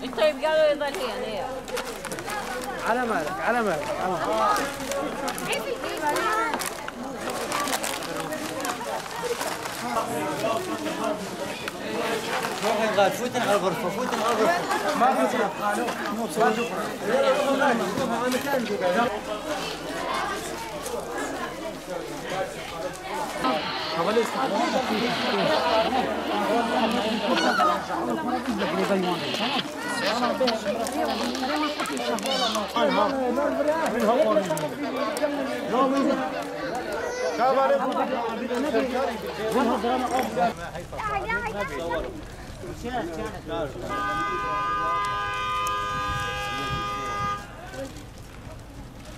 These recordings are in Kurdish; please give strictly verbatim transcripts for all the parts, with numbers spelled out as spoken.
طيب، قالوا يضل هي، هي. على مالك، على مالك، على مالك. روحي غاد، فوتن على الغرفة، فوتن على الغرفة. ما في غرفة.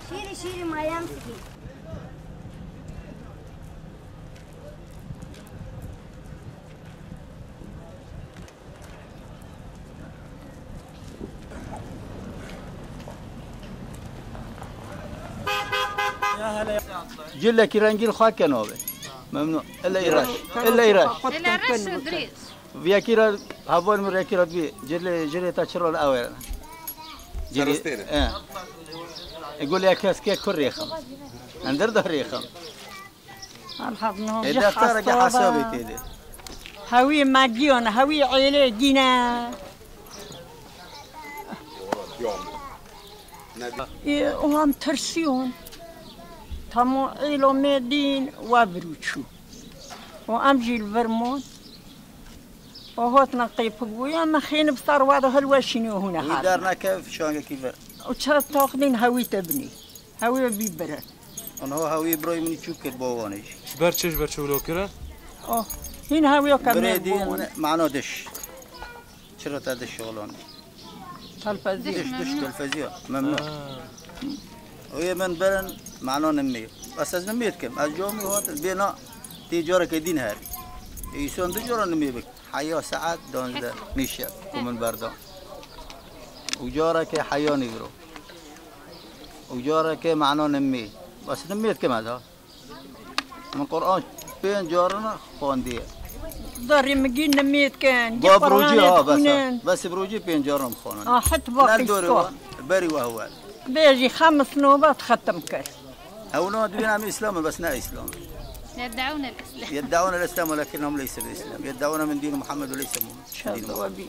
شیری، شیری مایم سکی. Cilekî rengîn xwe ke navê. Memnûn. Illa îreş. Illa îreş. Illa reş û dirêj. Viyekî re heval min rekî re dibî. Cilê, cilê te çira li ew e. Cilê, Serostêne. E. E, gulê keskê kur rêxim. Endir de rêxim. Elhamdülillah. E, deftera ke hesabê tê de. Hewî me giyan, hewî êlê gîne. Ê, û em tirsiyon. Tamam, êlo me dîn we vir û çû. Û em jî li vir mon. Û hotine qêpik bûye, me xêni bi ser we de hilweşînî û hûne Wî hat. Derneke fişangekî vir. Û çar taxdîn hewî te binî. Hewî bî bire. Onho hewî birayê min çû kir bo wanê jî. Ji ber çi, ji ber çi wilo kire? Oh, hîn hewî ke Birê me dîn bo wan. Mano diş. Çira te diş oğlan? Telfezî. Diş, diş telfezî ya. Memnun. Ha. Oyê min berin mano nimê. Bes ez nimê dikim. Ez camî hatin. Bê na tê careke dîn her. Îson du cara nimê bik. Heya saet danzde nîşe ku min berda. Û careke heya nîvro. Û careke mano nimê. Bes nimê dikim ez ha. Min Quran pênc carina xwendiye. Darê min gîn nimê dikin. Gî Ba bi rojî Quranê ha, bes ha. Dixwînin. Bes bi rojî pênc carin xwanin. Ah, het Ner dorê waqî wan, berî we hewel. Bêjî xemis nobat xetim kir. Hewna dibîn em Îslam in, bes ne Îslam in. يدعون الإسلام. يدعون الإسلام ولكنهم ليسوا بالإسلام. يدعون من دين محمد وليس من دين محمد. Şaza we bî.